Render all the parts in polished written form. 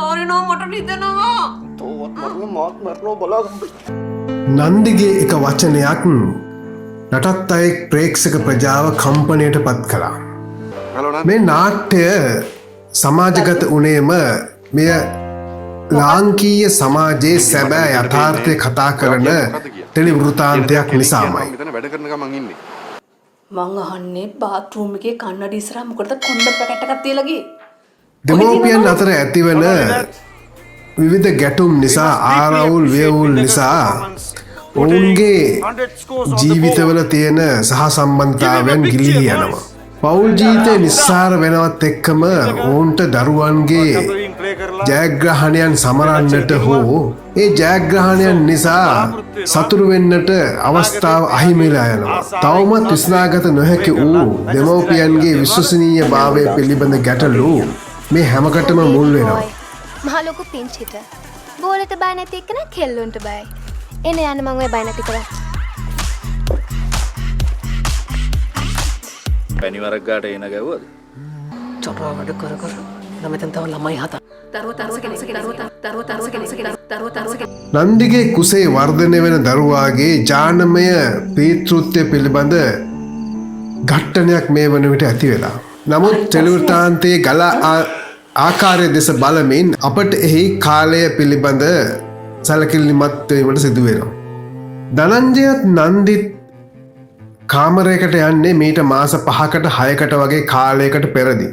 Sorry නෝ, මට රිදෙනවා. තෝවත් මරලා මාත් මරනවා බලාගන්න. නන්දිගේ එක වචනයක් රටත් අයෙක් ප්‍රේක්ෂක ප්‍රජාව කම්පනයට පත් කළා. හලෝ නන්දි. මේ නාට්‍ය සමාජගත වුණේම මෙය ලාංකීය සමාජයේ සැබෑ යථාර්ථය කතා කරන ටෙලි වෘතාන්තයක් නිසාමයි. මෙතන වැඩ කරන ගමන් ඉන්නේ. මං අහන්නේ බාත්රූම් එකේ කන්නඩි ඉස්සරහා මොකටද කොණ්ඩ පැකට් එකක් තියලා ගියේ? දෙමව්පියන් අතර ඇතිවන විවිධ ගැටුම් නිසා, ආරවුල් වියවුල් නිසා ඔවුන්ගේ ජීවිතවල තියෙන සහ සම්බන්ධතාවයන් ගිලිහී යනවා. පවුල් ජීවිතය නිස්සාර වෙනවත් එක්කම ඔවුන්ට දරුවන්ගේ ජයග්‍රහණයන් සමරන්නට හෝ ඒ ජයග්‍රහණයන් නිසා සතුටු වෙන්නට අවස්ථාව අහිමි වෙලා යනවා. තවමත් විසඳාගත නොහැකි වූ දෙමව්පියන්ගේ විශ්වසනීය භාවය පිළිබඳ ගැටලු මේ හැමකටම මුල් වෙනවා. මහ ලොකු පිංච් හිට. බෝලට බය නැති එක්කන කෙල්ලුන්ට බයයි. එන්න යන්න, මං ඔය බය නැති කරා. පැණි වරක් ගාට එන ගැව්වද? චොරා වැඩ කර කර නම් මෙතන තව ළමයි හතක්. දරුවෝ දරුවෝ කෙනෙක්, දරුවෝ දරුවෝ දරුවෝ කෙනෙක්, දරුවෝ දරුවෝ කෙනෙක්. නන්දිගේ කුසේ වර්ධනය වෙන දරුවාගේ ජානමය පීතෘත්වය පිළිබඳ ඝට්ටනයක් මේ වන විට ඇති වෙලා. නමුත් ටෙලිවෘත්තාන්තයේ ගලා ආකාරය දෙස බලමින් අපට එහි කාලය පිළිබඳ සැලකිලිමත් වීමට සිදු වෙනවා. ධනංජයත් නන්දිත් කාමරයකට යන්නේ මීට මාස 5කට 6කට වගේ කාලයකට පෙරදී.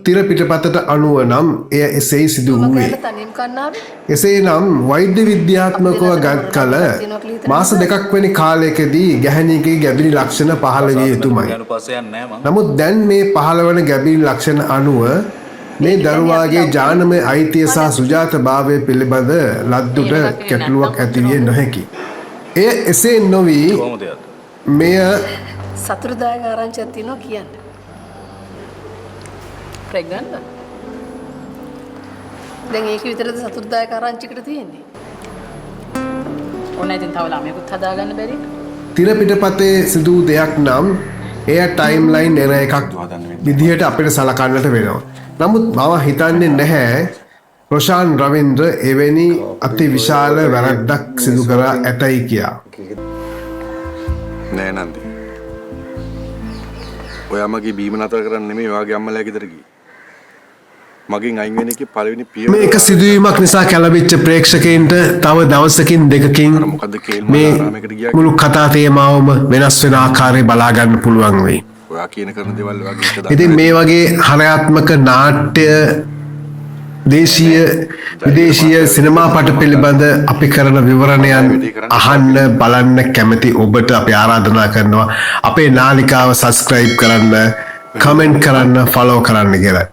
තිර පිටපතට අනුව නම් එය එසේ සිදු වූයේ. තනියම කන්න ආවේ. එසේනම් වෛද්‍ය විද්‍යාත්මකව ගත් කල මාස 2ක් වැනි කාලයකදී ගැහැණියගේ ගැබිලි ලක්ෂණ පහළ විය යුතුමයි. ගානු පස්සේ යන්නේ නෑ මං. නමුත් දැන් මේ පහළ වන ගැබිලි ලක්ෂණ අනුව මේ දරුවාගේ ජානමය අයිතිය සහ සුජාත භාවය පිළිබඳ ලද්දුට ගැටලුවක් ඇතිවිය නොහැකි. එය එසේ නොවී කොහොමද යන්නේ? මෙය සතුරුදායක ආරංචියක් තියෙනවා කියන්න. ප්‍රෙග්නන්ට්? දැන් ඒක විතරද සතුරුදායක ආරංචිකට තියෙන්නේ? ඔන්න ඉතින් තව ළමයෙකුත් හදාගන්න බැරි. තිර පිටපතේ සිදු වූ දෙයක් නම් එය ටයිම්ලයින් එර එකක් විදිහට අපිට සලකන්නට වෙනවා. නමුත් මම හිතන්නේ නැහැ රොෂාන් රවීන්ද්‍ර එවැනි අති විශාල වැරැද්දක් සිදු කර ඇතැයි කියා. නෑ නන්දි. ඔයා මගේ බීම නතර කරන්න නෙමෙයි ඔයාගේ අම්මලා ගෙදර ගියේ. මගෙන් අයින් වෙන එකේ පළවෙනි පියවර. මේ එක සිදුවීමක් නිසා කැළඹිච්ච ප්‍රේක්ෂකයින්ට තව දවසකින් දෙකකින් මොකද්ද කේල් මේ ආරාමයකට ගියා. මුළු කතා තේමාවම වෙනස් වෙන ආකාරය බලා ගන්න පුළුවන් වෙයි. ඔයා කියන කරන දේවල් ඔයාගේ හිත දන්නේ. ඉතින් මේ වගේ හරයාත්මක නාට්‍ය, දේශීය විදේශීය සිනමා පට පිළිබඳ අපි කරන විවරණයන් අහන්න බලන්න කැමති ඔබට අපි ආරාධනා කරනවා අපේ නාලිකාව සබස්ක්‍රයිබ් කරන්න, කමෙන්ට් කරන්න, ෆලෝ කරන්න කියලා.